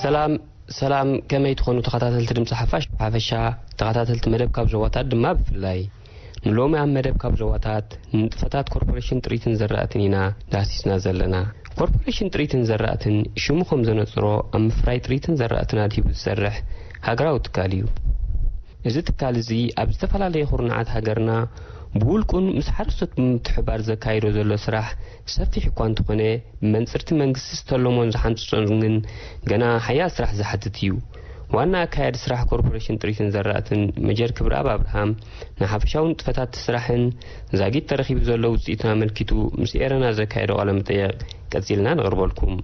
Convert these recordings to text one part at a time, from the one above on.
ሰላም ሰላም፣ ከመይ ትኾኑ ተኸታተልቲ ድምፂ ሓፋሽ? ብሓፈሻ ተኸታተልቲ መደብ ካብ ዞባታት ድማ ብፍላይ ንሎሚ ኣብ መደብ ካብ ዞባታት ንጥፈታት ኮርፖሬሽን ጥሪትን ዘራእትን ኢና ዳህሲስና ዘለና። ኮርፖሬሽን ጥሪትን ዘራእትን ሽሙ ከም ዘነፅሮ ኣብ ምፍራይ ጥሪትን ዘራእትን ኣድሂቡ ዝሰርሕ ሃገራዊ ትካል እዩ። እዚ ትካል እዚ ኣብ ዝተፈላለየ ኩርናዓት ሃገርና ብውልቁን ምስ ሓረስቶት ብምትሕባር ዘካይዶ ዘሎ ስራሕ ሰፊሕ እኳ እንተኾነ፣ ብመንፅርቲ መንግስቲ ዝተለሞን ዝሓንፅፆን ግን ገና ሓያል ስራሕ ዝሓትት እዩ። ዋና ኣካያዲ ስራሕ ኮርፖሬሽን ጥሪትን ዘራእትን መጀር ክብረኣብ ኣብርሃም ንሓፈሻዊ ንጥፈታት ስራሕን ዛጊት ተረኺቡ ዘሎ ውፅኢትን ኣመልኪቱ ምስ ኤረና ዘካየዶ ቃለ መጠየቕ ቀፂልና ነቕርበልኩም።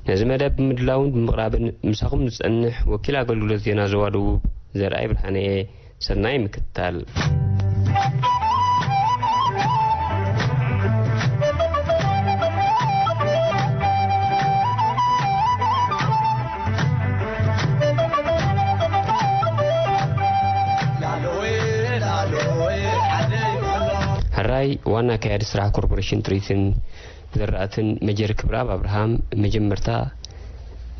ነዚ መደብ ብምድላውን ብምቕራብን ምሳኹም ዝጸንሕ ወኪል ኣገልግሎት ዜና ዞባ ደቡብ ዘርኣይ ብርሃነ እየ። ሰናይ ምክትታል። ሕራይ ዋና ኣካያዲ ስራሕ ኮርፖሬሽን ጥሪትን ዘራእትን መጀር ክብረኣብ ኣብርሃም፣ መጀመርታ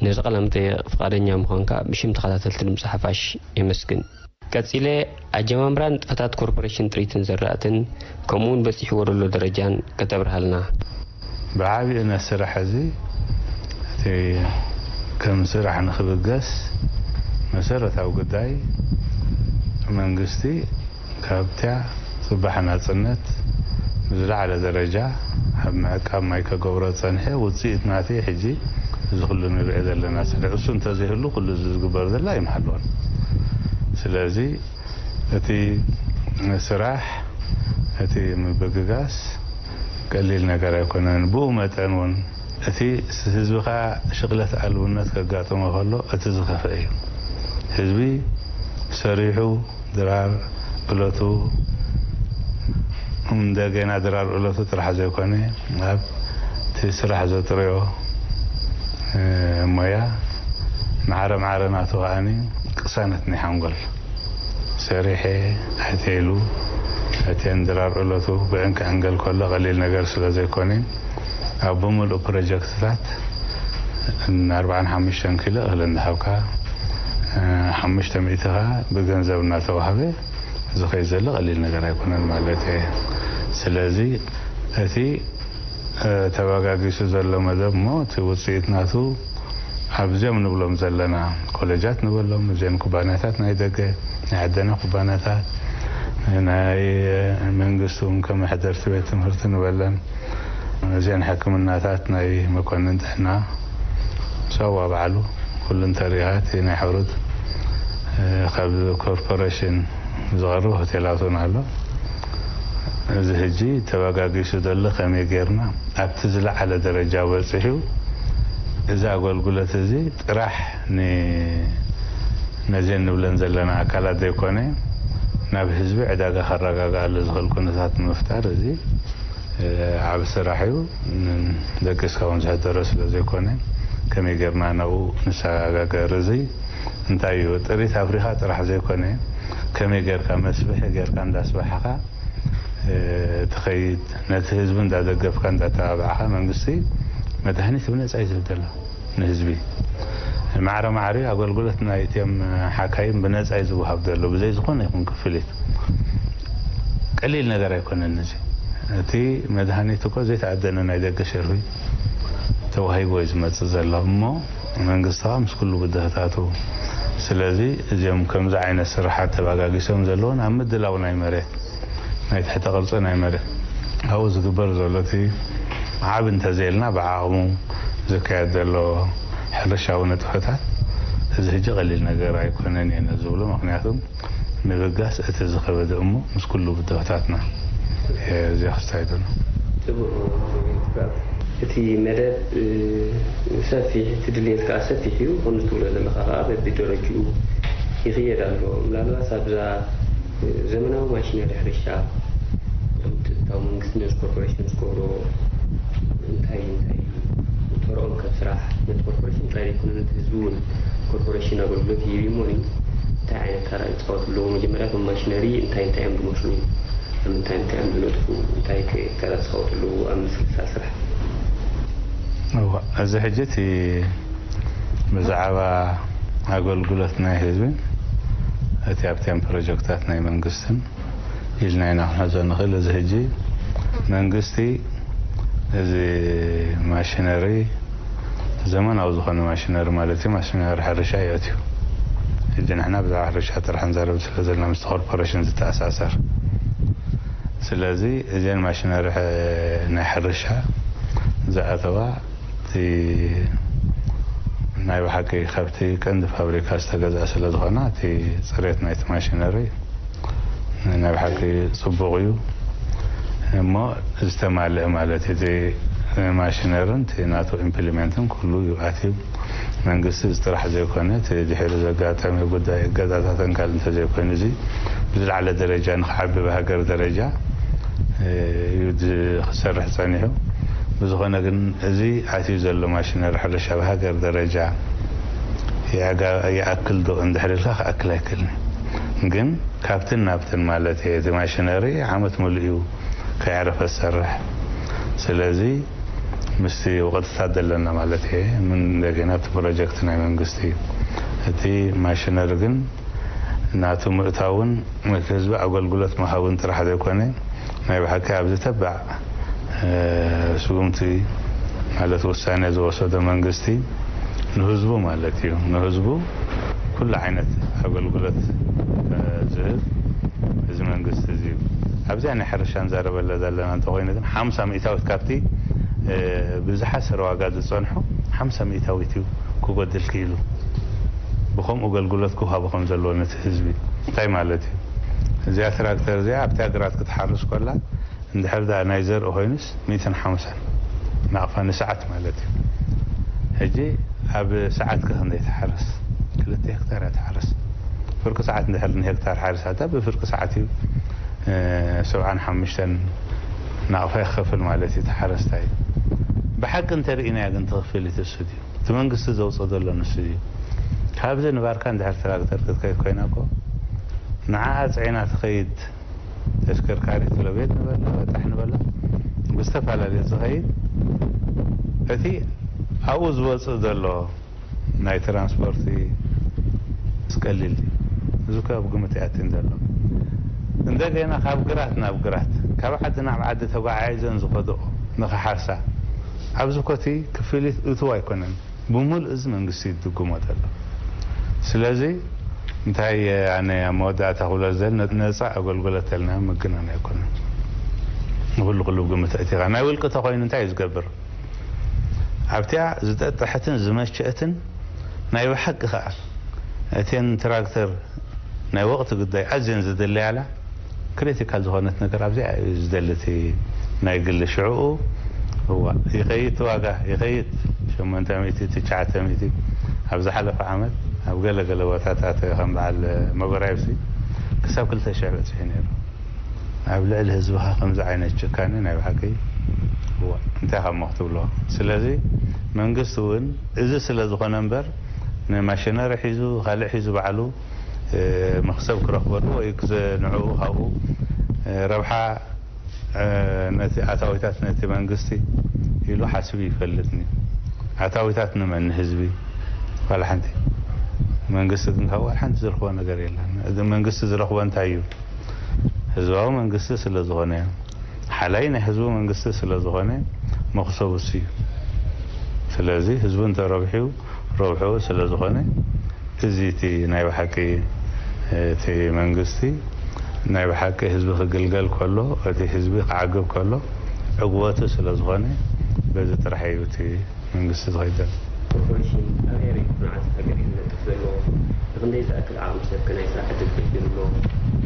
ነዚ ቃለ መጠይቕ ፍቓደኛ ምዃንካ ብሽም ተኸታተልቲ ድምፂ ሓፋሽ የመስግን። ቀጺለ ኣጀማምራ ንጥፈታት ኮርፖሬሽን ጥሪትን ዘራእትን ከምኡውን በጺሕዎ ዘሎ ደረጃን ከተብርሃልና። ብዓቢኡ ነቲ ስራሕ እዚ እቲ ከም ስራሕ ንክብገስ መሰረታዊ ጉዳይ መንግስቲ ካብታ ጽባሕ ናጽነት ብዝለዓለ ደረጃ ኣብ ምዕቃብ ማይ ከገብሮ ጸንሐ። ውጽኢት ናቲ ሕጂ እዚ ኩሉ ንሪኦ ዘለና ስራሕ እሱ እንተዘይህሉ ኩሉ እዚ ዝግበር ዘሎ ኣይምሃለወን። ስለዚ እቲ ስራሕ እቲ ምብግጋስ ቀሊል ነገር ኣይኮነን። ብኡ መጠን እውን እቲ ህዝብኻ ሽቕለት ኣልብነት ከጋጥሞ ከሎ እቲ ዝኸፍአ እዩ። ህዝቢ ሰሪሑ ድራር ዕለቱ እንደገና ድራር ዕለቱ ጥራሕ ዘይኮነ ኣብቲ ስራሕ ዘጥረዮ እ፣ ሞያ ማዕረ ማዕረ ናቱ ከኣኒ ቅሳነት ናይ ሓንጎል ሰሪሐ ኣትየሉ እቲ እንድራር ዕለቱ ብዕንቂ ዕንገል ከሎ ቀሊል ነገር ስለ ዘይኮነ ኣብ ብምሉእ ፕሮጀክትታት ን ኣርባዓን ሓሙሽተን ኪሎ እኽሊ እንዳሃብካ እ፣ ሓሙሽተ ሚእቲ ኸኣ ብገንዘብ እናተዋህበ ዝኸይድ ዘሎ ቀሊል ነገር ኣይኮነን ማለት እየ። ስለዚ እቲ እ፣ ተበጋጊሱ ዘሎ መደብ እሞ እቲ ውፅኢት ናቱ ኣብዚኦም ንብሎም ዘለና ኮሌጃት ንበሎም፣ እዚኦም ኩባንያታት ናይ ደገ፣ ናይ ዓደና ኩባንያታት፣ ናይ መንግስቲ እውን ከም መሕደርቲ ቤት ትምህርቲ ንበለን፣ እዚአን ሕክምናታት ናይ መኮንን ጥዕና፣ ሰዋ ባዕሉ ኩሉ እንተሪኢኻ እቲ ናይ ሕሩት፣ እ፣ ካብ ኮርፖሬሽን ዝቐርብ ሆቴላት እውን ኣሎ። እዚ ሕጂ ተበጋጊሱ ዘሎ ከመይ ጌርና ኣብቲ ዝለዓለ ደረጃ በጺሑ እዚ ኣገልግሎት እዚ ጥራሕ ን-፣ ነዘን ንብለን ዘለና ኣካላት ዘይኮነ ናብ ህዝቢ ዕዳጋ ከረጋግኣሉ ዝኽእል ኩነታት ንምፍጣር እዚ እ፣ ዓቢ ስራሕ እዩ። ን-፣ ደቂስካ እውን ዝሕደሮ ስለ ዘይኮነ፣ ከመይ ጌርና ናብኡ ንሰጋገር? እዚ እንታይ እዩ? ጥሪት ኣፍሪኻ ጥራሕ ዘይኮነ፣ ከመይ ጌርካ መስብሒ ጌርካ እንዳስባሕኻ፣ እ፣ ትኸይድ፣ ነቲ ህዝቢ እንዳደገፍካ እንዳተባባዕኻ፣ መንግስቲ መድሃኒት ብነጻ እዩ ዝህብ ዘሎ ንህዝቢ። ማዕረ ማዕረ ኣገልግሎት ናይ እትዮም ሓካይም ብነጻ እዩ ዝወሃብ ዘሎ፣ ብዘይ ዝኾነ ይኹን ክፍሊት። ቀሊል ነገር ኣይኮነን እዚ። እቲ መድሃኒት እኮ ዘይተኣደነ ናይ ደገ ሸርፊ ተዋሂቡ እዩ ዝመጽእ ዘሎ እሞ መንግስቲ ከዓ ምስ ኩሉ ብድሆታቱ። ስለዚ እዚኦም ከምዚ ዓይነት ስራሓት ተባጋጊሶም ዘለውን ኣብ ምድላው ናይ መሬት፣ ናይ ትሕተ ቅርጺ ናይ መሬት ኣብኡ ዝግበር ዘሎ እቲ ዓቢ እንተዘይልና ብዓቕሙ ዝካየድ ዘሎ ሕርሻዊ ንጥፈታት እዚ ሕጂ ቀሊል ነገር ኣይኮነን እየ ዝብሎ። ምኽንያቱም ምብጋስ እቲ ዝኸበደ እሞ ምስ ኩሉ ብድሆታትና፣ እ፣ እዚኣ ክስታይ ዘሎ። ጽቡቕ፣ እቲ መደብ፣ እ፣ ሰፊሕ፣ እቲ ድሌት ከኣ ሰፊሕ እዩ። ከምዚ ትብሎ ዘለኻ ከኣ በቢደረጅኡ ይኽየድ ኣሎ። ምናልባት ኣብዛ፣ እ፣ ዘመናዊ ማሽነሪ ሕርሻ፣ ከምቲ እታው መንግስቲ ነዚ ኮርፖሬሽን ዝገብሮ እንታይ እንታይ እዩ? ተረኦም ከም ስራሕ ነቲ ኮርፖሬሽን ጥራይ ዘይኮነ ነቲ ህዝቢ እውን ኮርፖሬሽን ኣገልግሎት ይህብ እዩ እሞ፣ እቲ እንታይ ዓይነት ተራ ይፃወትሉ? መጀመርያ እቶም ማሽነሪ እንታይ እንታይ እዮም ዝመስሉ? ኣብ ምንታይ እንታይ እዮም ዝነጥፉ? እንታይ ከ ተራ ትፃወትሉ ኣብ ምስልሳል ስራሕ? እዋ፣ እዚ ሕጂ እቲ ብዛዕባ ኣገልግሎት ናይ ህዝብን እቲ ኣብቲኣን ፕሮጀክታት ናይ መንግስትን ኢልና ኢና ክንሕዞ ንኽእል። እዚ ሕጂ መንግስቲ እዚ ማሽነሪ፣ ዘመናዊ ዝኾነ ማሽነሪ ማለት እዩ፣ ማሽነሪ ሕርሻ የእትዩ። ሕጂ ንሕና ብዛዕባ ሕርሻ ጥራሕ ንዛረብ ስለ ዘለና ምስቲ ኮርፖሬሽን ዝተኣሳሰር። ስለዚ እዘን ማሽነሪ ሕ- ናይ ሕርሻ ዝኣተዋ እቲ ናይ ብሓቂ ካብቲ ቀንዲ ፋብሪካ ዝተገዝኣ ስለ ዝኾና እቲ ፅሬት ናይቲ ማሽነሪ ናይ ብሓቂ ፅቡቕ እዩ። እሞ ዝተማልአ ማለት እዩ። እቲ ማሽነርን እቲ ናቱ ኢምፕሊመንትን ኩሉ እዩ ኣትዩ። መንግስቲ እዚ ጥራሕ ዘይኮነ እቲ ድሕሪ ዘጋጠመ ጉዳይ እገዛታትን ካልእ እንተዘይኮይኑ እዚ ብዝለዓለ ደረጃ ንክዓቢ ብሃገር ደረጃ እዩ ዝ- ክሰርሕ ጸኒሑ። ብዝኾነ ግን እዚ ኣትዩ ዘሎ ማሽነሪ ሕርሻ ብሃገር ደረጃ ይኣጋ- ይኣክል ዶ እንድሕር ኢልካ ክኣክል ኣይክእልን። ግን ካብትን ናብትን ማለት እየ እቲ ማሽነሪ ዓመት ሙሉእ እዩ ከየዕረፈ ዝሰርሕ። ስለዚ ምስቲ ወቐጥታት ዘለና ማለት እየ ምን እንደገና እቲ ፕሮጀክት ናይ መንግስቲ እዩ። እቲ ማሽነሪ ግን ናቱ ምእታውን ነቲ ህዝቢ ኣገልግሎት ምሃብን ጥራሕ ዘይኮነ ናይ ብሓቂ ኣብዚ ተባዕ ስጉምቲ ማለት ውሳኔ ዝወሰዶ መንግስቲ ንህዝቡ ማለት እዩ። ንህዝቡ ኩሉ ዓይነት ኣገልግሎት ዝህብ እዚ መንግስቲ እዚ እዩ። ኣብዚኣ ናይ ሕርሻ ንዛረበላ ዘለና እንተኾይኑ ግን ሓምሳ ሚእታዊት ካብቲ ብዝሓሰረ ዋጋ ዝፀንሑ ሓምሳ ሚእታዊት እዩ ክጎድል ክኢሉ። ብኸምኡ ኣገልግሎት ክውሃቦ ከም ዘለዎ ነቲ ህዝቢ እንታይ ማለት እዩ? እዚኣ ትራክተር እዚኣ ኣብቲ ኣግራት ክትሓርስ ኮላ እንድሕር ደኣ ናይ ዘርኢ ኮይኑስ ሚእትን ሓምሳን ናቕፋ ንሰዓት ማለት እዩ። ሕጂ ኣብ ሰዓት ከ ክንደይ ትሓርስ? ክልተ ሄክታር እያ ትሓርስ። ፍርቂ ሰዓት እንድሕር ንሄክታር ሓሪሳታ ብፍርቂ ሰዓት እዩ ሰብዓን ሓሙሽተን ናቕፋ ይኸፍል ማለት እዩ ተሓረስታይ። ብሓቂ እንተርኢናያ ግን ትኽፍል እዩ ትስድ እዩ እቲ መንግስቲ ዘውፅኦ ዘሎ ንሱ እዩ። ካብዚ ንባርካ እንድሕር ትራክተር ክትከይድ ኮይና እኮ ንዓኣ ፅዒና ትኸይድ ተሽከርካሪት ለቤት ንበላ በጣሕ ንበላ ብዝተፈላለየ ዝኸይድ እቲ ኣብኡ ዝወፅእ ዘሎ ናይ ትራንስፖርቲ ስቀሊል እዩ። እዚ እኮ ኣብ ግምት ያትን ዘሎ እንደገና ካብ ግራት ናብ ግራት ካብ ዓዲ ናብ ዓዲ ተጓዓይዘን ዝኸድኦ ንኸሓርሳ ኣብዚ ኮቲ ክፍሊት እትው ኣይኮነን። ብምሉእ እዚ መንግስቲ ይድጉሞ ዘሎ። ስለዚ እንታይ ኣነ ኣብ መወዳእታ ክብሎ ዝደል ነፃ ኣገልግሎት ተልና ምግናን ኣይኮነን። ንኩሉ ኩሉ ግምት እቲኻ ናይ ውልቂ ተኮይኑ እንታይ እዩ ዝገብር? ኣብቲኣ ዝጠጠሐትን ዝመቸእትን ናይ ብሓቂ ከኣ እተን ትራክተር ናይ ወቕቲ ጉዳይ ኣዝየን ዝድለያላ ክሪቲካል ዝኾነት ነገር ኣብዚኣ እዩ ዝደሊ እቲ ናይ ግሊ ሽዕኡ እዋ ይኸይድ እቲ ዋጋ ይኸይድ ሸሞንተ ሚእቲ ትሽዓተ ሚእቲ ኣብ ዝሓለፈ ዓመት ኣብ ገለ ገለ ቦታታት ከም በዓል መጎራይብሲ ክሳብ ክልተ ሽሕ በፂሑ ነይሩ። ኣብ ልዕሊ ህዝብኻ ከምዚ ዓይነት ጭካነ ናይ ብሓቂ እዋ እንታይ ካብ ሞ ክትብሎ። ስለዚ መንግስቲ እውን እዚ ስለ ዝኾነ እምበር ንማሽነሪ ሒዙ ካልእ ሒዙ ባዕሉ መኽሰብ ክረኽበሉ ወይ ንዕኡ ካብኡ ረብሓ ነቲ ኣታዊታት ነቲ መንግስቲ ኢሉ ሓስቢ ይፈልጥኒ። ኣታዊታት ንመን ንህዝቢ ዋላ ሓንቲ መንግስቲ ግን ካብ ዋላ ሓንቲ ዝረኽቦ ነገር የለን። እዚ መንግስቲ ዝረኽቦ እንታይ እዩ? ህዝባዊ መንግስቲ ስለ ዝኾነ ሓላይ ናይ ህዝቡ መንግስቲ ስለ ዝኾነ መኽሰቡ እሱ እዩ። ስለዚ ህዝቡ እንተረብሑ ረብሑ ስለ ዝኾነ እዚ እቲ ናይ ብሓቂ እቲ መንግስቲ ናይ ብሓቂ ህዝቢ ክግልገል ከሎ እቲ ህዝቢ ክዓግብ ከሎ ዕግበቱ ስለ ዝኾነ በዚ ጥራሕ እዩ እቲ መንግስቲ ዝኸይድ ዘሎ። ኮርፖሬሽን ኣብ ኣበየናይ ኩርናዓት ሃገር እዩ ዝነጥፍ ዘሎ? ንኽንደይ ዝኣክል ዓቕሚ ሰብ ከ ናይ ስራሕ ዕድል ፈጢሩ ኣሎ?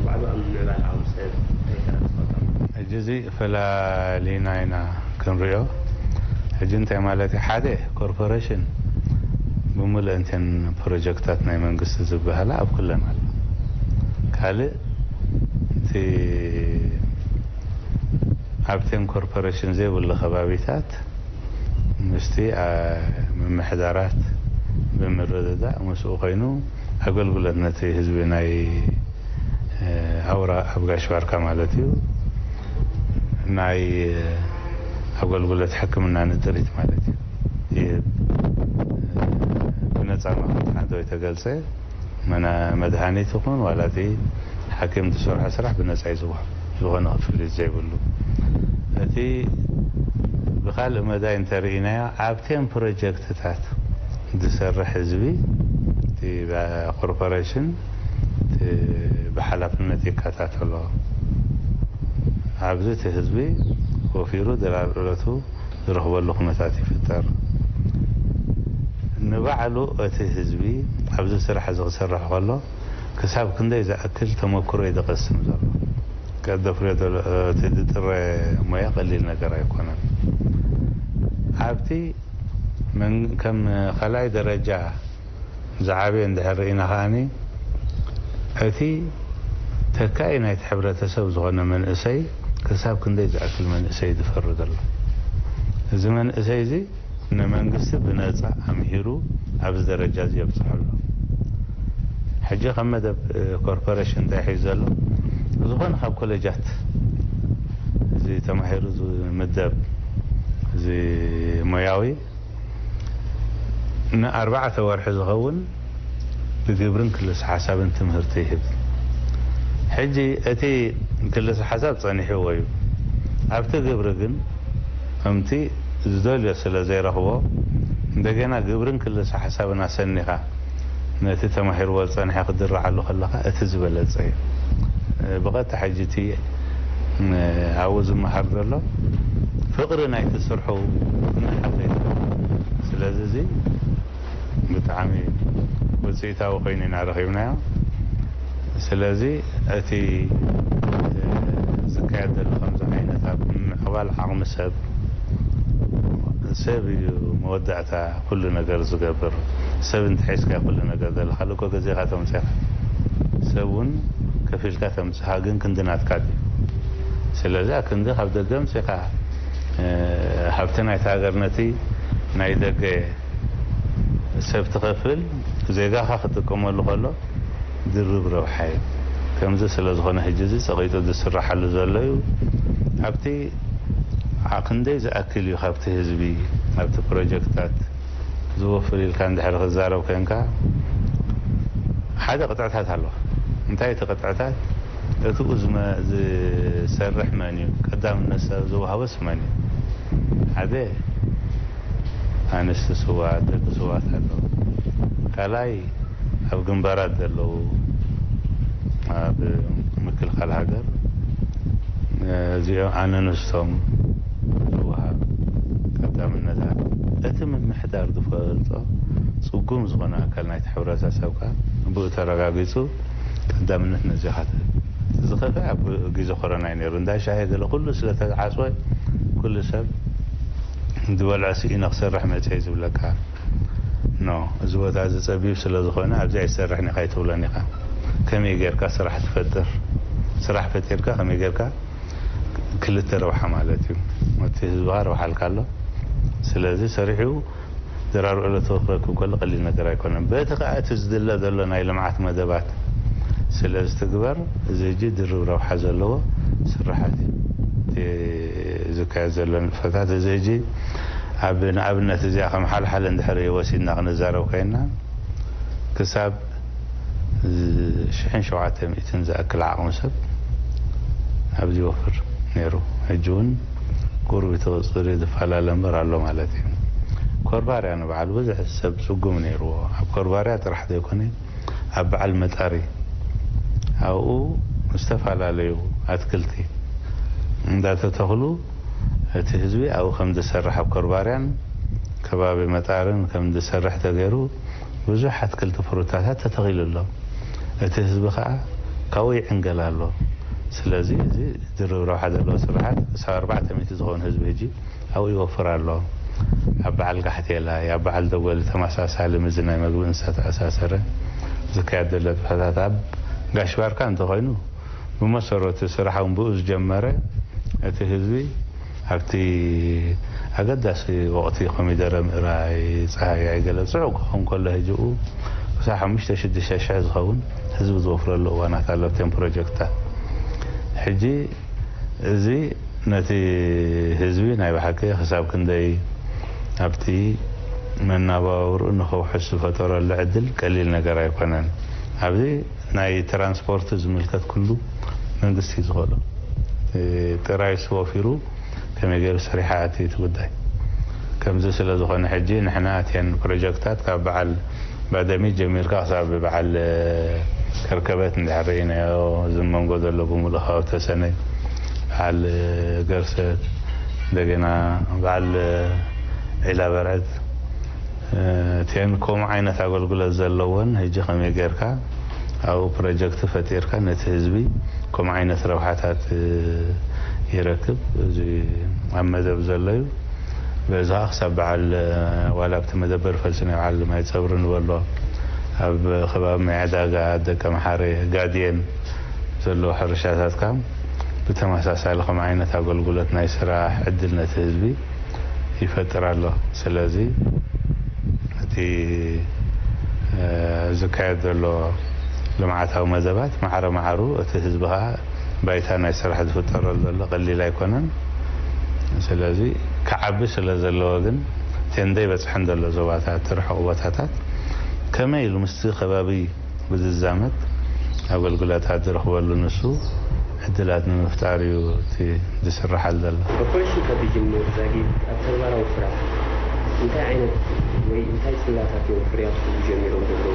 ባዕሉ ኣብ ምምዕባል ዓቕሚ ሰብ እንታይ ተራ ተፃወተ ኣሎ? ሕጂ እዚ ፈላሊና ኢና ክንሪኦ። ሕጂ እንታይ ማለት እዩ? ሓደ ኮርፖሬሽን ብምሉእንተን ፕሮጀክታት ናይ መንግስቲ ዝበሃላ ኣብ ኩለን ኣሎ። ካልእ እቲ ኣብተን ኮርፖሬሽን ዘይብሉ ከባቢታት ምስቲ ምምሕዳራት ብምርድዳእ ምስኡ ኮይኑ ኣገልግሎት ነቲ ህዝቢ ናይ፣ እ፣ ኣውራ ኣብ ጋሽ ባርካ ማለት እዩ። ናይ፣ እ፣ ኣገልግሎት ሕክምና ንጥሪት ማለት እዩ። ይህብ። ብነጻ ምዃኑ ሓንቲ ወይ ተገልጸ፣ መና-፣ መድሃኒት ይኹን ዋላ እቲ ሓኪም ዝሰርሖ ስራሕ ብነጻ እዩ ዝወሃብ። ዝኾነ ክፍሊት ዘይብሉ። እቲ ብኻልእ መዳይ እንተርኢናዮ፣ ኣብተን ፕሮጀክትታት ዝሰርሕ ህዝቢ፣ እቲ ባ-፣ ኮርፖሬሽን፣ እቲ ብሓላፍነት ይከታተሎ። ኣብዚ እቲ ህዝቢ ወፊሩ ድራር ዕለቱ ዝረኽበሉ ኩነታት ይፍጠር። ንባዕሉ እቲ ህዝቢ ኣብዚ ስራሕ እዚ ክሰርሕ ከሎ ክሳብ ክንደይ ዝኣክል ተመክሮ እዩ ዝቐስም ዘሎ። ቀደፍርዮ ዘሎ እቲ ዝጥረ ሞያ ቀሊል ነገር ኣይኮነን። ኣብቲ መን-፣ ከም ካልኣይ ደረጃ ዝዓበየ እንድሕር ርኢና ከኣኒ፣ እቲ ተካኢ ናይቲ ሕብረተሰብ ዝኾነ መንእሰይ ክሳብ ክንደይ ዝኣክል መንእሰይ ዝፈሪ ዘሎ። እዚ መንእሰይ እዚ ንመንግስቲ ብነጻ ኣምሂሩ ኣብዚ ደረጃ እዚ የብጽሖ ኣሎ። ሕጂ ከም መደብ፣ እ፣ ኮርፖሬሽን እንታይ ሒዙ ዘሎ? ዝኾነ ካብ ኮሌጃት እዚ ተማሂሩ ዝምደብ እዚ ሞያዊ ንኣርባዕተ ወርሒ ዝኸውን ብግብርን ክልስ ሓሳብን ትምህርቲ ይህብ። ሕጂ እቲ ክልስ ሓሳብ ጸኒሕዎ እዩ። ኣብቲ ግብሪ ግን ከምቲ ዝደልዮ ስለ ዘይረኽቦ፣ እንደገና ግብርን ክልስ ሓሳብን ኣሰኒኻ ነቲ ተማሂርዎ ዝጸንሐ ክድርዓሉ ከለኻ እቲ ዝበለጸ እዩ። ብቐጥታ ሕጂ እቲ፣ እ፣ ኣብኡ ዝመሃር ዘሎ ፍቕሪ ናይቲ ስርሑ እናሓፈ እዩ። ስለዚ እዚ ብጣዕሚ ውፅኢታዊ ኮይኑ ኢና ረኺብናዮ። ስለዚ እቲ፣ እ፣ ዝካየድ ዘሎ ከምዚ ዓይነት ኣብ ምዕባል ዓቕሚ ሰብ፣ ሰብ እዩ መወዳእታ ኩሉ ነገር ዝገብር። ሰብ እንተሒዝካ ኩሉ ነገር ዘለካ እኮ ገዚእካ ተምፅኻ። ሰብ እውን ከፊልካ ተምፅኻ፣ ግን ክንዲ ናትካ ድዩ? ስለዚ ኣብ ክንዲ ካብ ደገ ኣምፂኻ፣ እ፣ ሃብቲ ናይቲ ሃገር ነቲ ናይ ደገ ሰብ ትኸፍል፣ ዜጋኻ ክጥቀመሉ ከሎ ድርብ ረብሓ እዩ። ከምዚ ስለ ዝኾነ ሕጂ እዚ ጸቒጡ ዝስራሓሉ ዘሎ እዩ። ኣብቲ ዓ-፣ ክንደይ ዝኣክል እዩ ካብቲ ህዝቢ ኣብቲ ፕሮጀክትታት ዝወፍር ኢልካ እንድሕር ክዛረብ ኮንካ፣ ሓደ ቅጥዕታት ኣሎ። እንታይ እቲ ቅጥዕታት? እቲኡ ዝመ-፣ ዝሰርሕ መን እዩ? ቀዳምነት ሰብ ዝወሃቦስ መን እዩ? ሓደ ኣንስቲ ስውኣት፣ ደቂ ስውኣት ኣለዉ። ካልኣይ ኣብ ግንባራት ዘለዉ፣ ኣብ ምክልኻል ሃገር፣ እዚኦም ኣነንስቶም ዝወሃብ ቀዳምነታት። እቲ ምምሕዳር ዝፈልጦ ጽጉም ዝኾነ ኣካል ናይቲ ሕብረተሰብ ከኣ ብኡ ተረጋጊጹ ቀዳምነት ነዚኻ ትህብ። እቲ ዝኸፍአ ኣብ ግዜ ኮሮና እዩ ነይሩ። እንዳ ሻሂ ገለ ኩሉ ስለ ተዝዓጽወ፣ ኩሉ ሰብ ዝበልዖ ስኢነ ክሰርሕ መጽየ ዝብለካ። ኖ፣ እዚ ቦታ እዚ ጸቢብ ስለ ዝኾነ ኣብዚ ኣይሰርሕን ኢኻ ኣይትብሎን ኢኻ። ከመይ ጌርካ ስራሕ ትፈጥር? ስራሕ ፈጢርካ ከመይ ጌርካ ክልተ ረብሓ ማለት እዩ። እቲ ህዝብኻ ረብሓ ኣልካ ኣሎ። ስለዚ ሰሪሑ ድራር ዕለቱ ክረክብ ከሎ ቀሊል ነገር ኣይኮነን። በቲ ከኣ እቲ ዝድለ ዘሎ ናይ ልምዓት መደባት ስለ ዝትግበር፣ እዚ ሕጂ ድርብ ረብሓ ዘለዎ ስራሓት እዩ። እቲ ዝካየድ ዘሎ ንጥፈታት እዚ ሕጂ ኣብ፣ ንኣብነት እዚኣ ከም ሓልሓለ እንድሕር ወሲድና ክንዛረብ ኮይንና፣ ክሳብ ሽሕን ሸውዓተ ሚእትን ዝኣክል ዓቕሚ ሰብ ኣብዚ ይወፍር ነይሩ። ሕጂ እውን ቁሩብ እቲ ቁፅሪ ዝፈላለ እምበር ኣሎ ማለት እዩ። ኮርባርያ ንበዓል ብዙሕ ሰብ ጽጉም ነይርዎ። ኣብ ኮርባርያ ጥራሕ ዘይኮነ፣ ኣብ በዓል መጣሪ ኣብኡ ዝተፈላለዩ ኣትክልቲ እንዳተተኽሉ እቲ ህዝቢ ኣብኡ ከም ዝሰርሕ፣ ኣብ ኮርባርያን ከባቢ መጣርን ከም ዝሰርሕ ተገይሩ ብዙሕ ኣትክልቲ ፍሩታታት ተተኺሉ ኣሎ። እቲ ህዝቢ ከኣ ካብኡ ይዕንገል ኣሎ። ስለዚ እዚ ድርብ ረብሓ ዘለዎ ስራሓት ክሳብ ኣርባዕተ ሚእቲ ዝኾን ህዝቢ ሕጂ ኣብኡ ይወፍር ኣሎ። ኣብ በዓል ጋሕቴላይ፣ ኣብ በዓል ደጎሊ ተመሳሳሊ ምስዚ ናይ መግቢ እንስሳ ተኣሳሰረ ዝካየድ ዘሎ ንጥፈታት ኣብ ጋሽ ባርካ እንተኾይኑ፣ ብመሰረቱ ስራሕ እውን ብኡ ዝጀመረ፣ እቲ ህዝቢ ኣብቲ ኣገዳሲ ወቕቲ ኮሚደረ ምእራይ፣ ጸሃያይ ገለ ጽዑቕ ክኸውን ከሎ፣ ህጅኡ ሓሙሽተ ሽዱሽተ ሽሕ ዝኸውን ህዝቢ ዝወፍረሉ እዋናት ኣሎ ኣብተን ፕሮጀክትታት። ሕጂ እዚ ነቲ ህዝቢ ናይ ብሓቂ ክሳብ ክንደይ ኣብቲ መናባብርኡ ንኸውሕስ ዝፈጠረሉ ዕድል ቀሊል ነገር ኣይኮነን። ኣብዚ ናይ ትራንስፖርት ዝምልከት ኩሉ መንግስቲ እዩ ዝኸዶ። እቲ ጥራይ እሱ ወፊሩ ከመይ ገይሩ ሰሪሓ እቲ እቲ ጉዳይ። ከምዚ ስለ ዝኾነ ሕጂ ንሕና እተን ፕሮጀክታት ካብ በዓል ባደሚ ጀሚርካ ክሳብ በዓል ከርከበት እንድሕር ርኢናዮ፣ እዚ መንጎ ዘሎ ብምሉእ ካብ ተሰነይ፣ በዓል ገርሰት፣ እንደገና በዓል ዒላ በርዕት፣ እተን ከምኡ ዓይነት ኣገልግሎት ዘለወን ሕጂ ከመይ ጌርካ ኣብኡ ፕሮጀክት ፈጢርካ ነቲ ህዝቢ ከምኡ ዓይነት ረብሓታት ይረክብ። እዚ ኣብ መደብ ዘሎ እዩ። በዚ ኸዓ ክሳብ በዓል ዋላ ኣብቲ መደበር ፈልሲ ናይ በዓል ማይ ጸብሪ ንበሎ፣ ኣብ ከባቢ ማይ ዕዳጋ፣ ደቀምሓረ፣ ጋድየን ዘለዉ ሕርሻታት ከዓ ብተመሳሳሊ ከምኡ ዓይነት ኣገልግሎት ናይ ስራሕ ዕድል ነቲ ህዝቢ ይፈጥር ኣሎ። ስለዚ እቲ ዝካየድ ዘሎ ልምዓታዊ መደባት ማዕረ ማዕሩ እቲ ህዝቢ ኸዓ ባይታ ናይ ስራሕ ዝፍጠረሉ ዘሎ ቀሊል ኣይኮነን። ስለዚ ክዓቢ ስለ ዘለዎ ግን እተን ዘይበፅሐን ዘሎ ዞባታት፣ ርሑቕ ቦታታት ከመይ ኢሉ ምስቲ ከባቢ ብዝዛመድ ኣገልግሎታት ዝረኽበሉ ንሱ ዕድላት ንምፍጣር እዩ እቲ ዝስርሓል ዘሎ። ኦፕሬሽን ካብ ዝጅምር ዛጊት ኣብ ተግባራዊ ስራሕ እንታይ ዓይነት ወይ እንታይ ጽላታት እዮም ፍርያት ክህቡ ጀሚሮም ዘለዉ?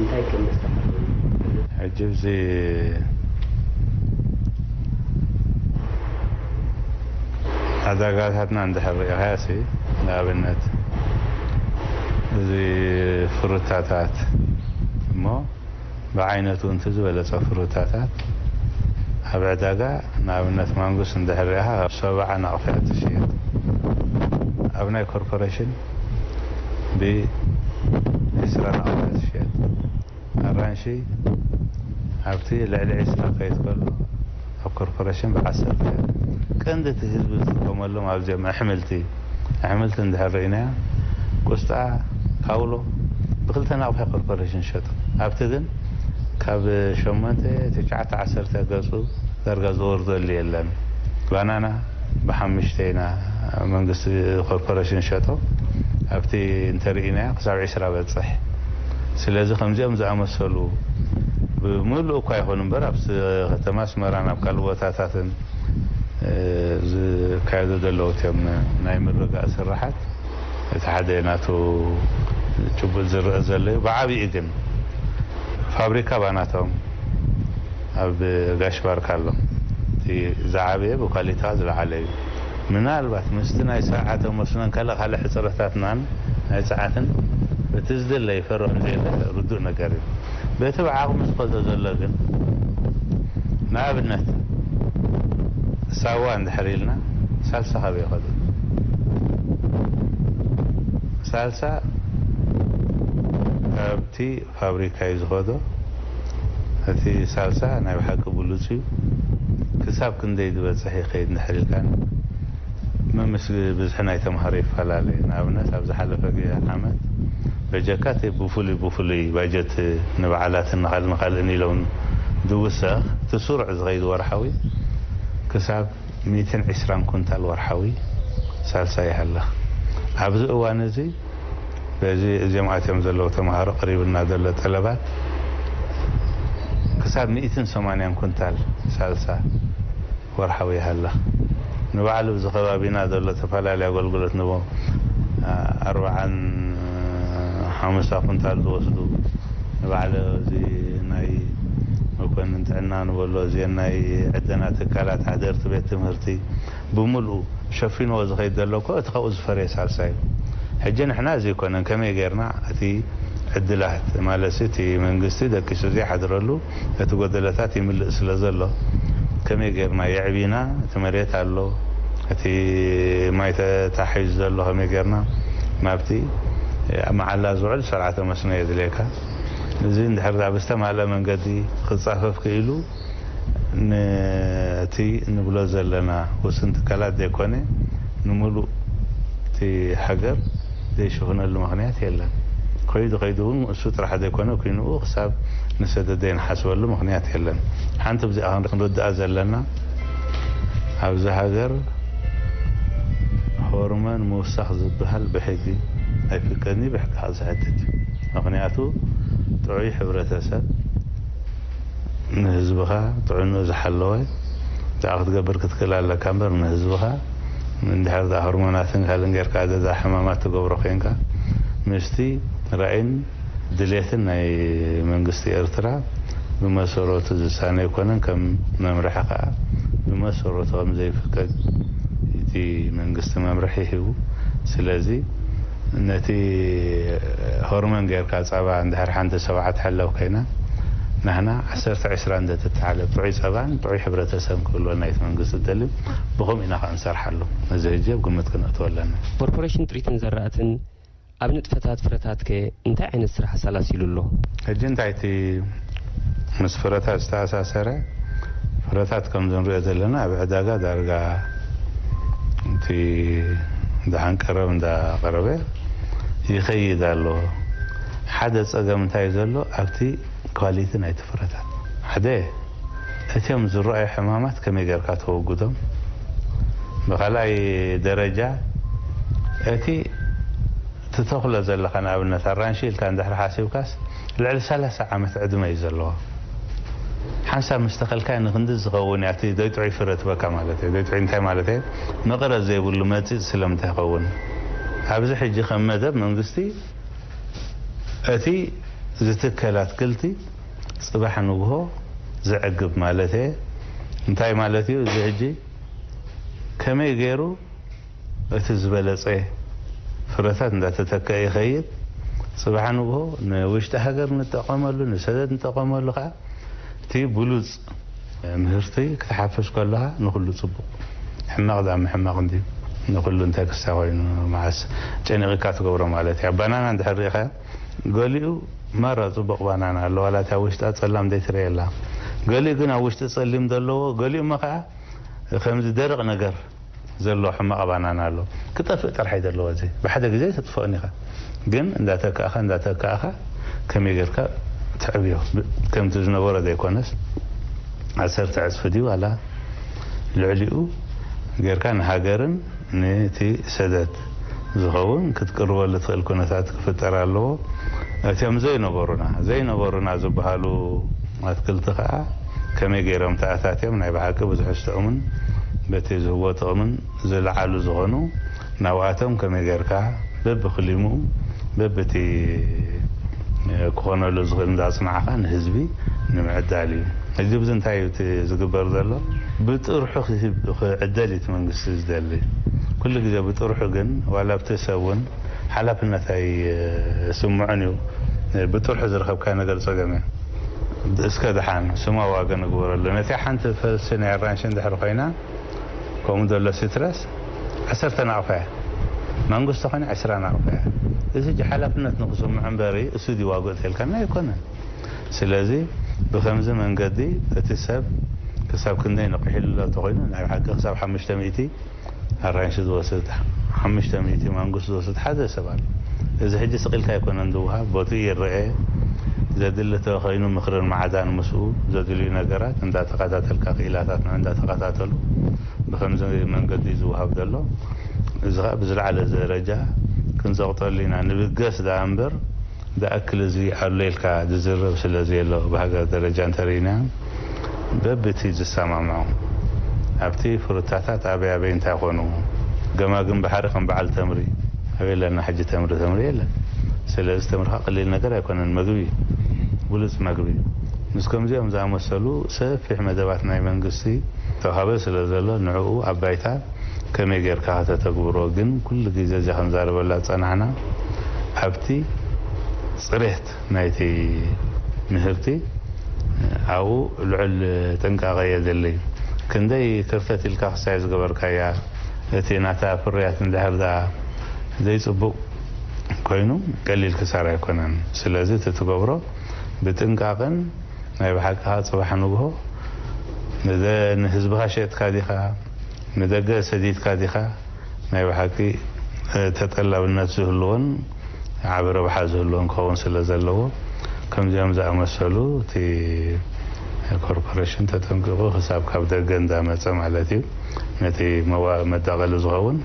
እንታይ ከም መስተኻኸሊ? ሕጂ እዚ ዕዳጋታትና እንድሕር ርኢኻሲ፣ ንኣብነት እዚ ፍሩታታት እሞ ብዓይነቱ እንት ዝበለጸ ፍሩታታት ኣብ ዕዳጋ፣ ንኣብነት ማንጉስ እንድሕር ርኢኻ ካብ ሰብዓ ናቕፋ እያ ትሽየጥ። ኣብ ናይ ኮርፖሬሽን ብዒስራ ናቕፋ እያ ትሽየጥ። ኣራንሺ ኣብቲ ልዕሊ ዒስራ ከይድ ከሎ ኣብ ኮርፖሬሽን ብዓሰርተ። ቀንዲ እቲ ህዝቢ ዝጥቀመሎም ኣብዚኦም ኣሕምልቲ፣ ኣሕምልቲ እንድሕር ርኢናዮ፣ ቁስጣ፣ ካውሎ ብክልተ ናቕፋ ኮርፖሬሽን ሸጡ። ኣብቲ ግን ካብ ሸሞንተ፣ ትሽዓተ፣ ዓሰርተ ገጹ ዳርጋ ዝወርደሉ የለን። ባናና ብሓሙሽተ ኢና መንግስቲ ኮርፖሬሽን ሸጦ። ኣብቲ እንተርኢናዮ ክሳብ ዒስራ በጽሕ። ስለዚ ከምዚኦም ዝኣመሰሉ ብምሉእ እኳ ይኹን እምበር ኣብ ስ-፣ ከተማ ኣስመራን ኣብ ካልእ ቦታታትን፣ እ፣ ዝካየዱ ዘለዉ እትዮም ናይ ምርጋእ ስራሓት እቲ ሓደ ናቱ ጭቡጥ ዝረአ ዘሎ እዩ። ብዓብዪ ግን ፋብሪካ ባናቶም ኣብ ጋሽ ባርካ ኣሎ። እቲ ዝዓበየ ብኳሊታ ዝለዓለ እዩ። ምናልባት ምስቲ ናይ ስርዓተ መስኖን ካልእ ካልእ ሕጽረታትናን ናይ ጸዓትን በቲ ዝድለ ይፈርዖም ዘየለ ርዱእ ነገር እዩ። በቲ ብዓቕሚ ዝኸዶ ዘሎ ግን ንኣብነት ሳዋ እንድሕር ኢልና ሳልሳ ካበይ ይኸዶ? ሳልሳ ካብቲ ፋብሪካ እዩ ዝኸዶ። እቲ ሳልሳ ናይ ብሓቂ ብሉጽ እዩ። ክሳብ ክንደይ ዝበጽሕ ይኸይድ እንድሕር ኢልካኒ፣ መምስ ብዝሒ ናይ ተምሃሮ ይፈላለ እዩ። ንኣብነት ኣብ ዝሓለፈ ግ-፣ ዓመት በጀካ እቲ ብፍሉይ ብፍሉይ ባጀት ንበዓላትን ንኻልእ ንኻልእን ኢሎም ዝውሰኽ እቲ ስሩዕ ዝኸይድ ወርሓዊ ክሳብ ሚእትን ዕስራን ኩንታል ወርሓዊ ሳልሳ ይሃልኽ። ኣብዚ እዋን እዚ በዚ እዚኦም ኣትዮም ዘለዉ ተምሃሮ ቀሪብና ዘሎ ጠለባት ክሳብ ሚእትን ሰማንያን ኩንታል ሳልሳ ወርሓዊ ይሃልኽ። ንባዕሉ ኣብዚ ከባቢና ዘሎ ተፈላለየ ኣገልግሎት ንቦ ኣርብዓን ሓሙሳ ኩንታል ዝወስዱ ንባዕሉ እዚ ናይ መኮንን ጥዕና ንበሎ እዚአን ናይ ዕደና ትካላት ሓደርቲ ቤት ትምህርቲ ብምልኡ ሸፊንዎ ዝኸይድ ዘሎ እኮ እቲ ካብኡ ዝፈረየ ሳልሳይ እዩ። ሕጂ ንሕና እዚ ኣይኮነን ከመይ ጌርና እቲ ዕድላት ማለት እቲ መንግስቲ ደቂሱ ዘይሓድረሉ እቲ ጎደለታት ይምልእ ስለ ዘሎ ከመይ ጌርና የዕቢና እቲ መሬት ኣሎ እቲ ማይ ተታሒዙ ዘሎ ከመይ ጌርና ናብቲ መዓላ ዝውዕል ስርዓተ መስኖ የድልየካ። እዚ እንድሕር ዳ ብዝተማልአ መንገዲ ክጻፈፍ ክኢሉ ነቲ ንብሎ ዘለና ውስን ትካላት ዘይኮነ ንምሉእ እቲ ሃገር ዘይሽፍነሉ ምኽንያት የለን። ከይዱ ከይዱ እውን እሱ ጥራሕ ዘይኮነ፣ ኩይንኡ ክሳብ ንሰደደ ንሓስበሉ ምኽንያት የለን። ሓንቲ ብዚኣ ክንርድኣ ዘለና፣ ኣብዚ ሃገር ሆርሞን ምውሳኽ ዝበሃል ብሕጊ ኣይፍቀድኒ፣ ብሕጊ ከዓ ዝሕትት እዩ። ምኽንያቱ ጥዑይ ሕብረተሰብ ንህዝብኻ ጥዕንኡ ዝሓለወ ደኣ ክትገብር ክትክእል ኣለካ እምበር፣ ንህዝብኻ እንድሕር ደኣ ሆርሞናትን ካልእን ጌርካ ደዛ ሕማማት ትገብሮ ኮይንካ፣ ምስቲ ራእይን ድሌትን ናይ መንግስቲ ኤርትራ ብመሰረቱ ዝሳነ ኣይኮነን። ከም መምርሒ ከኣ ብመሰረቱ ከም ዘይፍቀድ እቲ መንግስቲ መምርሒ ሂቡ። ስለዚ ነቲ ሆርሞን ጌርካ ጸባ እንድሕር ሓንቲ ሰብዓ ትሕለብ ኮይና፣ ናህና ዓሰርተ ዕስራ እንተትተሓለብ ጥዑይ ጸባን ጥዑይ ሕብረተሰብን ክህልወና እዩ እቲ መንግስቲ ዝደሊ። ብኸምኡ ኢና ከኣ ንሰርሓሉ። ነዚ ህጂ ኣብ ግምት ክነእትዎ ኣለና። ኮርፖሬሽን ጥሪትን ዘራእትን ኣብ ንጥፈታት ፍረታት ከ እንታይ ዓይነት ስራሕ ኣሰላሲሉ ኣሎ? ሕጂ እንታይ እቲ ምስ ፍረታት ዝተኣሳሰረ ፍረታት ከም ዝንሪኦ ዘለና ኣብ ዕዳጋ ዳርጋ እቲ ደሓን ቀረብ እንዳቐረበ ይኸይድ ኣሎ። ሓደ ጸገም እንታይ ዘሎ ኣብቲ ኳሊቲ ናይቲ ፍረታት። ሓደ እቲኦም ዝረኣዩ ሕማማት ከመይ ጌርካ ተወግዶም? ብኻልኣይ ደረጃ እቲ ትተኽሎ ዘለኻ ንኣብነት ኣራንሺ ኢልካ እንድሕር ሓሲብካስ ልዕሊ ሰላሳ ዓመት ዕድመ እዩ ዘለዎ። ሓንሳብ ምስ ተኸልካዮ ንክንዲ ዝኸውን እያ እቲ ደይጥዑይ ፍረ ትበካ ማለት እዩ። ደይጥዑይ እንታይ ማለት እዩ? መቐረት ዘይብሉ መጺጽ ስለምንታይ ይኸውን? ኣብዚ ሕጂ ከም መደብ መንግስቲ እቲ ዝትከል ኣትክልቲ ጽባሕ ንግሆ ዘዕግብ ማለት እየ። እንታይ ማለት እዩ? እዚ ሕጂ ከመይ ገይሩ እቲ ዝበለጸ ፍረታት እንዳተተከአ ይኸይድ። ጽባሕ ንግሆ ንውሽጢ ሃገር ንጠቐመሉ፣ ንሰደድ ንጠቐመሉ ከኣ እቲ ብሉጽ ምህርቲ ክትሓፍስ ከለኻ ንኹሉ ጽቡቕ። ሕማቕ ደኣ ምሕማቕ እንድዩ። ንኹሉ እንታይ ክስታይ ኮይኑ መዓስ ጨኒቕካ ትገብሮ ማለት እያ። ባናና እንድሕር ርኢኻ ገሊኡ ማራ ጽቡቕ ባናና ኣሎ፣ ዋላ እታ ውሽጣ ጸላም ዘይትረየላ። ገሊኡ ግን ኣብ ውሽጢ ጸሊም ዘለዎ፣ ገሊኡ እሞ ከኣ ከምዚ ደረቕ ነገር ዘለዎ ሕማቕ ባናና ኣሎ። ክጠፍእ ጥራሕ እዩ ዘለዎ። እዚ ብሓደ ግዜ ተጥፍኦን ኢኻ። ግን እንዳተካእኻ፣ እንዳተካእኻ ከመይ ጌርካ ተዕብዮ? ብ-፣ ከምቲ ዝነበሮ ዘይኮነስ፣ ዓሰርተ ዕጽፊ ድዩ ዋላ ልዕሊኡ ጌርካ ንሃገርን ነቲ ሰደት ዝኸውን ክትቅርበሉ ትኽእል ኩነታት ክፍጠር ኣለዎ። እቶም ዘይነበሩና፣ ዘይነበሩና ዝበሃሉ ኣትክልቲ ከኣ ከመይ ገይሮም ተኣታትዮም ናይ ብሓቂ ብዙሕ ዝጥዕሙን በቲ ዝህቦ ጥቕምን ዝለዓሉ ዝኾኑ ናብኣቶም ከመይ ጌርካ በብክሊምኡ በብቲ ክኾነሉ ዝኽእል እንዳጽናዕኻ ንህዝቢ ንምዕዳል እዩ። ሕጂ ብዚ እንታይ እዩ እቲ ዝግበር ዘሎ? ብጥርሑ ክህብ-፣ ክዕደል እዩ እቲ መንግስቲ ዝደሊ። ኩሉ ግዜ ብጥርሑ ግን ዋላ ኣብቲ ሰብ እውን ሓላፍነት ኣይስምዖን እዩ። ብጥርሑ ዝረኸብካዮ ነገር ጸገም እዩ። እስከ ደሓን ስማ ዋጋ ንግበረሉ። ነቲ ሓንቲ ፈልሲ ናይ ኣራንሺ እንድሕር ኮይና፣ ከምኡ ዘሎ ሲትረስ ዓሰርተ ናቕፋ እያ። ማንጎ ተኾይኑ ዕስራ ናቕፋ እያ። እዚ ሕጂ ሓላፍነት ንኽስምዖ እምበሪ እሱ ድዩ ዋግኡ ተልካና ኣይኮነን። ስለዚ ብኸምዚ መንገዲ እቲ ሰብ ክሳብ ክንደይ ነቒሕሉ ኣሎ ተኾይኑ ናይ ብሓቂ ክሳብ ሓሙሽተ ሚእቲ ኣራንሺ ዝወስድ፣ ሓሙሽተ ሚእቲ ማንጉስ ዝወስድ ሓደ ሰብ ኣሎ። እዚ ሕጂ ስቕ ኢልካ ኣይኮነን ዝወሃብ፣ ቦትኡ ይረኤ። ዘድሊ ተኾይኑ ምኽርን መዓዳን ምስኡ ዘድልዩ ነገራት እንዳተኸታተልካ፣ ክኢላታት ንዑ እንዳተኸታተሉ ብኸምዚ መንገዲ ዝወሃብ ዘሎ፣ እዚ ኸኣ ብዝለዓለ ደረጃ ክንጸቕጠሉ ኢና። ንብገስ ደኣ እምበር ዝኣክል እዚ ኣሎ ኢልካ ዝዝረብ ስለ ዘየሎ፣ ብሃገር ደረጃ እንተርኢና በብቲ ዝሰማምዖ ኣብቲ ፍሩታታት ኣበይ ኣበይ እንታይ ኮኑ፣ ገማግም ባሕሪ ከም በዓል ተምሪ ኣበይ ኣለና ሕጂ? ተምሪ ተምሪ የለን። ስለዚ ተምሪ ኸኣ ቀሊል ነገር ኣይኮነን፣ መግቢ እዩ፣ ብሉጽ መግቢ። ምስ ከምዚኦም ዝኣመሰሉ ሰፊሕ መደባት ናይ መንግስቲ ተዋህበ ስለ ዘሎ ንዕኡ ኣብ ባይታ ከመይ ጌርካ ከተተግብሮ ግን ኩሉ ግዜ እዚኣ ክንዛረበላ ዝጸናሕና ኣብቲ ጽሬት ናይቲ ምህርቲ ኣብኡ ልዑል ጥንቃቐ የድሊ። ክንደይ ክርተት ኢልካ ክሳይ ዝገበርካያ እቲ ናታ ፍርያት እንድሕር ደኣ ዘይጽቡቕ ኮይኑ ቀሊል ክሳራ ኣይኮነን። ስለዚ እቲ ትገብሮ ብጥንቃቐን ናይ ብሓቂ ከዓ ጽባሕ ንግሆ ንደ-፣ ንህዝብኻ ሸጥካ ዲኻ፣ ንደገ ሰዲድካ ዲኻ፣ ናይ ብሓቂ፣ እ፣ ተጠላብነት ዝህልዎን ዓቢ ረብሓ ዝህልዎ ክኸውን ስለ ዘለዎ፣ ከምዚኦም ዝኣመሰሉ እቲ ኮርፖሬሽን ተጠንቂቑ፣ ክሳብ ካብ ደገ እንዳመጸ ማለት እዩ፣ ነቲ መዋ-፣ መዳቐሊ ዝኸውን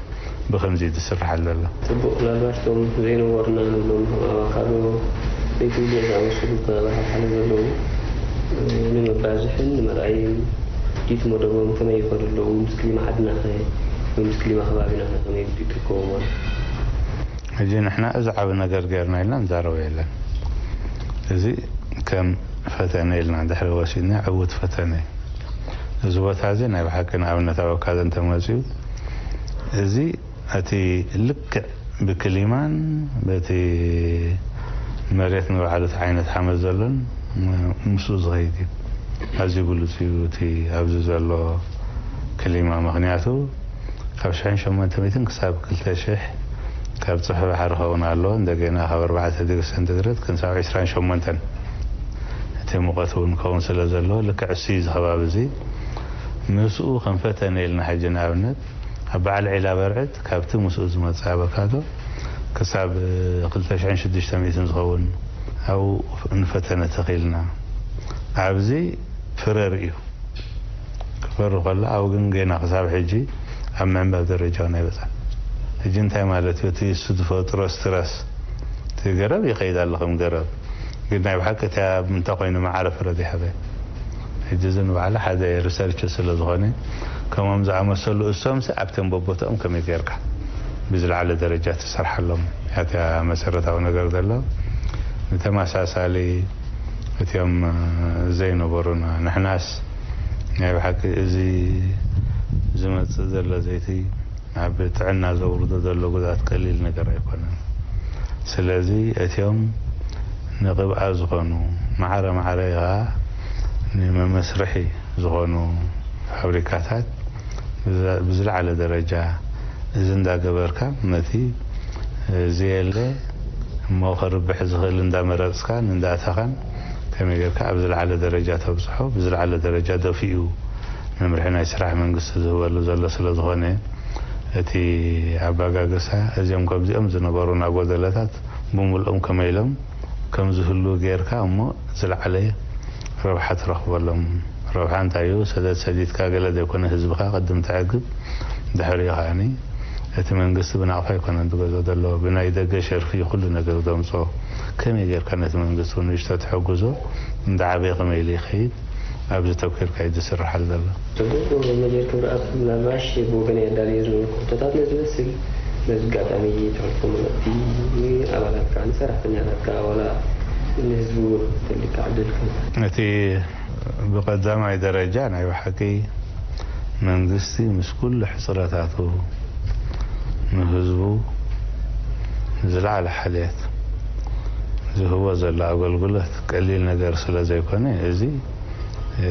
ብኸምዚ ዝስራሕ ኣሎ ኣሎ። ጽቡቕ፣ ምናልባት እቶም ዘይነበሩና ንብሎም፣ ኣብ ኣካዶ ዘይትብልዮ ዝኣመሰሉ ከባቢታት ሓለ ዘለዉ፣ እ፣ ንመባዝሕን ንመርኣይን ድዩት መደቦም ከመይ ይኸዱ ኣለዉ? ምስ ክሊማ ዓድናኸ ወይ ምስ ክሊማ ከባቢናኸ ከመይ ትርከቦም ኣሎ? ሕጂ ንሕና እዚ ዓቢ ነገር ጌርና ኢልና ንዛረቦ የለን። እዚ ከም ፈተነ ኢልና ድሕሪ ወሲድና፣ ዕዉት ፈተነ እዩ። እዚ ቦታ እዚ ናይ ብሓቂ ንኣብነት ኣብ ኣካዶ እንተመጺኡ፣ እዚ እቲ ልክዕ ብክሊማን በቲ መሬት ንባዕሉ እቲ ዓይነት ሓመድ ዘሎን ምስኡ ዝኸይድ እዩ። ኣዝዩ ብሉጽ እዩ እቲ ኣብዚ ዘሎ ክሊማ። ምኽንያቱ ካብ ሽሕን ሸሞንተ ሚእትን ክሳብ ክልተ ሽሕ ካብ ጽፍሒ ባሕሪ ኸውን ኣሎ። እንደገና ካብ ኣርባዕተ ዲግሪ ሴንቲግሬድ ክንሳብ ዕስራን ሸሞንተን እቲ ሙቐት እውን ክኸውን ስለ ዘለዎ፣ ልክዕ እሱ እዩ እዚ ከባቢ እዚ። ምስኡ ከም ፈተነ ኢልና ሕጂ ንኣብነት ኣብ በዓል ዒላ በርዕድ ካብቲ ምስኡ ዝመጽእ ኣቮካዶ ክሳብ ክልተ ሽሕን ሽዱሽተ ሚእትን ዝኸውን ኣብኡ ንፈተነ ተኺልና። ኣብዚ ፍረ ርእዩ ክፈሪ ከሎ፣ ኣብኡ ግን ገና ክሳብ ሕጂ ኣብ ምዕንባብ ደረጃ እውን ኣይበጽሐን። ሕጂ እንታይ ማለት እዩ? እቲ እሱ ዝፈጥሮ ስትረስ፣ እቲ ገረብ ይኸይድ ኣሎ ከም ገረብ፣ ግን ናይ ብሓቂ እቲ ኣብ ምንታይ ኮይኑ ማዕረ ፍረ ዘይሃበ? ሕጂ እዚ ንባዕሉ ሓደ ሪሰርች ስለ ዝኾነ፣ ከምኦም ዝኣመሰሉ እሶምሲ ኣብተን በቦትኦም ከመይ ጌርካ ብዝለዓለ ደረጃ ትሰርሓሎም? እያ እታ መሰረታዊ ነገር ዘሎ። ንተመሳሳሊ እቲኦም ዘይነበሩና፣ ንሕናስ ናይ ብሓቂ እዚ ዝመጽእ ዘሎ ዘይቲ ኣብ ጥዕና ዘውርዶ ዘሎ ጉድኣት ቀሊል ነገር ኣይኮነን። ስለዚ እቲኦም ንቅብኣ ዝኾኑ፣ ማዕረ ማዕረ ኸኣ ንመመስርሒ ዝኾኑ ፋብሪካታት ብዝ-፣ ብዝለዓለ ደረጃ እዚ እንዳገበርካ፣ ነቲ ዝየለ እሞ ከርብሕ ዝኽእል እንዳመረጽካን እንዳእተኻን፣ ከመይ ጌርካ ኣብ ዝለዓለ ደረጃ ተብጽሖ፣ ብዝለዓለ ደረጃ ደፊኡ መምርሒ ናይ ስራሕ መንግስቲ ዝህበሉ ዘሎ ስለ ዝኾነ፣ እቲ ኣባጋግሳ እዚኦም ከምዚኦም ዝነበሩና ጎደለታት ብምልኦም ከመይ ኢሎም ከም ዝህልዉ ጌርካ እሞ ዝለዓለ ረብሓ ትረኽበሎም። ረብሓ እንታይ እዩ? ሰደድ ሰዲድካ ገለ ዘይኮነ ህዝብኻ ቅድም ተዕግብ፣ ድሕሪኡ ከኣኒ እቲ መንግስቲ ብናቕፋ ኣይኮነን ዝገዝኦ ዘሎ፣ ብናይ ደገ ሸርፊ እዩ ኩሉ ነገር ዘምጽኦ። ከመይ ጌርካ ነቲ መንግስቲ እውን ንእሽቶ ተሐጉዞ፣ እንዳዓበየ ከመይ ኢሉ ይኸይድ፣ ኣብዚ ተኮርካ እዩ ዝስርሓል ዘሎ። ጽቡቕ መጀር ክብረኣብ፣ ምናልባሽ ብወገን ኣዳልዮ ዝነበርኩ ሕቶታት ነዚ ይመስል። በዚ ኣጋጣሚ ተሕልፎ መልእኽቲ ንኣባላትካ፣ ንሰራሕተኛታትካ፣ ዋላ ንህዝቢ እውን ተልካ ዕድልኩም። እቲ ብቐዳማይ ደረጃ ናይ ብሓቂ መንግስቲ ምስ ኩሉ ሕጽረታቱ ንህዝቡ ዝለዓለ ሓልየት ዝህቦ ዘሎ ኣገልግሎት ቀሊል ነገር ስለ ዘይኮነ፣ እዚ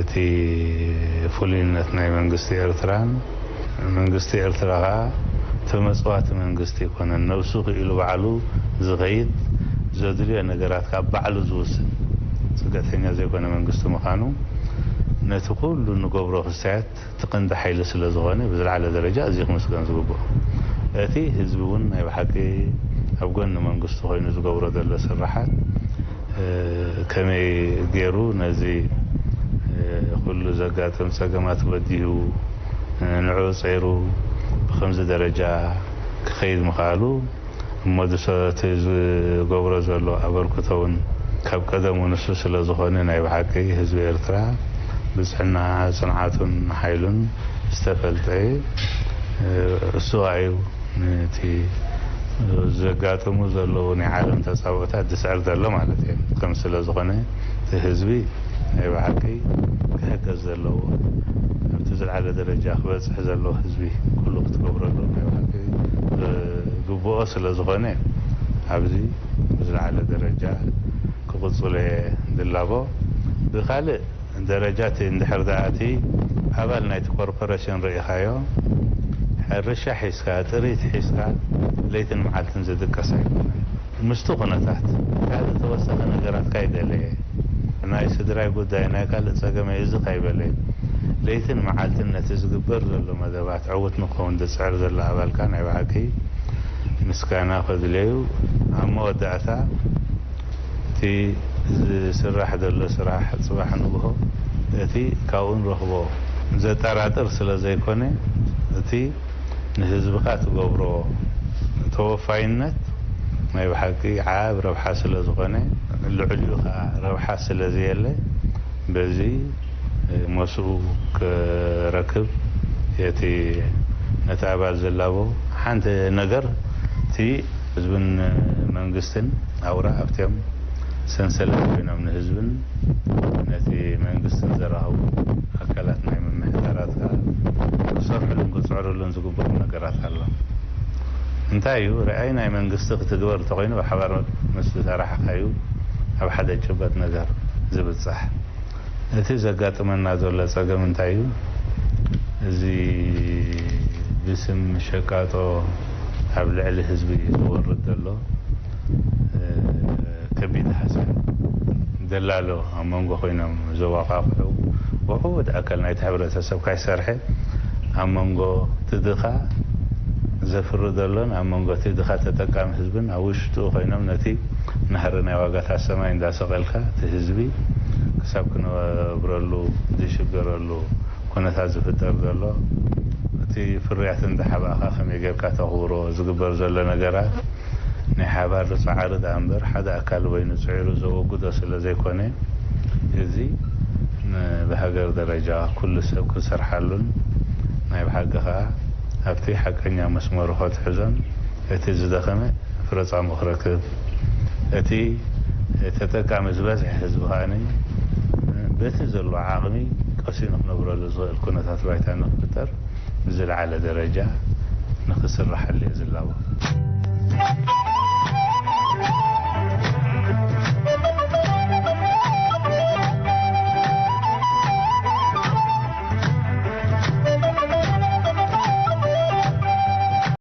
እቲ ፍሉይነት ናይ መንግስቲ ኤርትራን መንግስቲ ኤርትራ ኸኣ ተመጽዋቲ መንግስቲ ኣይኮነን። ነብሱ ክኢሉ ባዕሉ ዝኸይድ፣ ዘድልዮ ነገራት ካብ ባዕሉ ዝውስን ጽግዕተኛ ዘይኮነ መንግስቲ ምዃኑ፣ ነቲ ኩሉ ንገብሮ ክስታያት እቲ ቀንዲ ሓይሊ ስለ ዝኾነ፣ ብዝለዓለ ደረጃ እዚ ክምስገን ዝግብኦ። እቲ ህዝቢ እውን ናይ ብሓቂ ኣብ ጎኒ መንግስቲ ኮይኑ ዝገብሮ ዘሎ ስራሓት፣ እ፣ ከመይ ገይሩ ነዚ፣ እ፣ ኩሉ ዘጋጥም ጸገማት በዲሁ፣ እ፣ ንዕኡ ጸይሩ ብኸምዚ ደረጃ ክኸይድ ምኽኣሉ፣ እሞ ድሶ እቲ ዝገብሮ ዘሎ ኣበርክቶ እውን ካብ ቀደሙ ንሱ ስለ ዝኾነ፣ ናይ ብሓቂ ህዝቢ ኤርትራ ብጽዕና፣ ጽንዓቱን ሓይሉን ዝተፈልጠ እዩ። እሱ እዩ ነቲ ዘጋጥሙ ዘለዉ ናይ ዓለም ተጻብኦታት ዝስዕር ዘሎ ማለት እዩ። ከም ስለ ዝኾነ፣ እቲ ህዝቢ ናይ ብሓቂ ክሕገዝ ዘለዎ፣ ኣብቲ ዝለዓለ ደረጃ ክበጽሕ ዘለዎ ህዝቢ ኩሉ ክትገብረሉ ናይ ብሓቂ ዝግብኦ ስለ ዝኾነ፣ ኣብዚ ብዝለዓለ ደረጃ ክቕጽሎ እየ ዝላቦ። ብኻልእ ደረጃ፣ እቲ እንድሕር ደኣ እቲ ኣባል ናይቲ ኮርፖሬሽን ርኢኻዮ፣ ሕርሻ ሒዝካ፣ ጥሪት ሒዝካ፣ ለይትን መዓልትን ዝድቀስ ኣይኮነን። ምስቲ ኩነታት ካልእ ተወሳኺ ነገራት ካይደለየ፣ ናይ ስድራይ ጉዳይ፣ ናይ ካልእ ጸገመይ እዚ ካይበለ፣ ለይትን መዓልትን ነቲ ዝግበር ዘሎ መደባት ዕዉት ንክኸውን ዝጽዕር ዘሎ ኣባልካ ናይ ብሓቂ ምስጋና ከድለዩ። ኣብ መወዳእታ እቲ ዝስራሕ ዘሎ ስራሕ ጽባሕ ንግሆ እቲ ካብኡ ንረኽቦ ዘጠራጥር ስለ ዘይኮነ፣ እቲ ንህዝብኻ ትገብሮ ተወፋይነት ናይ ብሓቂ ዓብ ረብሓ ስለ ዝኾነ፣ ልዕሊኡ ኸዓ ረብሓ ስለ ዘየለ፣ በዚ ሞስኡ ክረክብ እቲ ነቲ ኣባል ዝላቦ ሓንቲ ነገር፣ እቲ ህዝብን መንግስትን ኣውራ ኣብቲኦም ሰንሰለት ኮይኖም ንህዝብን ነቲ መንግስትን ዘራኽቡ ኣካላት ናይ ምምሕዳራት ከዓ ክሰርሕሉን ክፅዕርሉን ዝግበሩ ነገራት ኣሎ። እንታይ እዩ? ርኣይ ናይ መንግስቲ ክትግበር እንተኮይኑ ብሓባር ምስ ዝሰራሕካዩ ኣብ ሓደ ጭበጥ ነገር ዝብጻሕ። እቲ ዘጋጥመና ዘሎ ጸገም እንታይ እዩ? እዚ ብስም ሸቃጦ ኣብ ልዕሊ ህዝቢ ዝወርድ ዘሎ፣ እ፣ ከቢድ ሃስያ፣ ደላሎ ኣብ መንጎ ኮይኖም ዘዋቃቅዑ ውሑድ ኣካል ናይቲ ሕብረተሰብ ካይሰርሐ ኣብ መንጎ እቲ ድኻ ዘፍሪ ዘሎን ኣብ መንጎ እቲ ድኻ ተጠቃሚ ህዝብን ኣብ ውሽጡ ኮይኖም ነቲ ናህሪ ናይ ዋጋታት ሰማይ እንዳሰቐልካ እቲ ህዝቢ ክሳብ ክነብረሉ ዝሽገረሉ ኩነታት ዝፍጠር ዘሎ፣ እቲ ፍርያት እንዳሓባእካ ከመይ ጌርካ ተኽብሮ ዝግበር ዘሎ ነገራት ናይ ሓባር ጻዕሪ ደኣ እምበር ሓደ ኣካል በይኑ ጽዒሩ ዘወግዶ ስለ ዘይኮነ፣ እዚ ን-፣ ብሃገር ደረጃ ኩሉ ሰብ ክሰርሓሉን ናይ ብሓቂ ከኣ ኣብቲ ሓቀኛ መስመሩ ከትሕዞን እቲ ዝደኸመ ፍረጻሙ ክረክብ፣ እቲ ተጠቃሚ ዝበዝሐ ህዝቢ ከኣ በቲ ዘሎ ዓቕሚ ቀሲኑ ክነብረሉ ዝኽእል ኩነታት ባይታ ንክፍጠር ብዝለዓለ ደረጃ ንክስርሓሉ እየ ዝላቦ።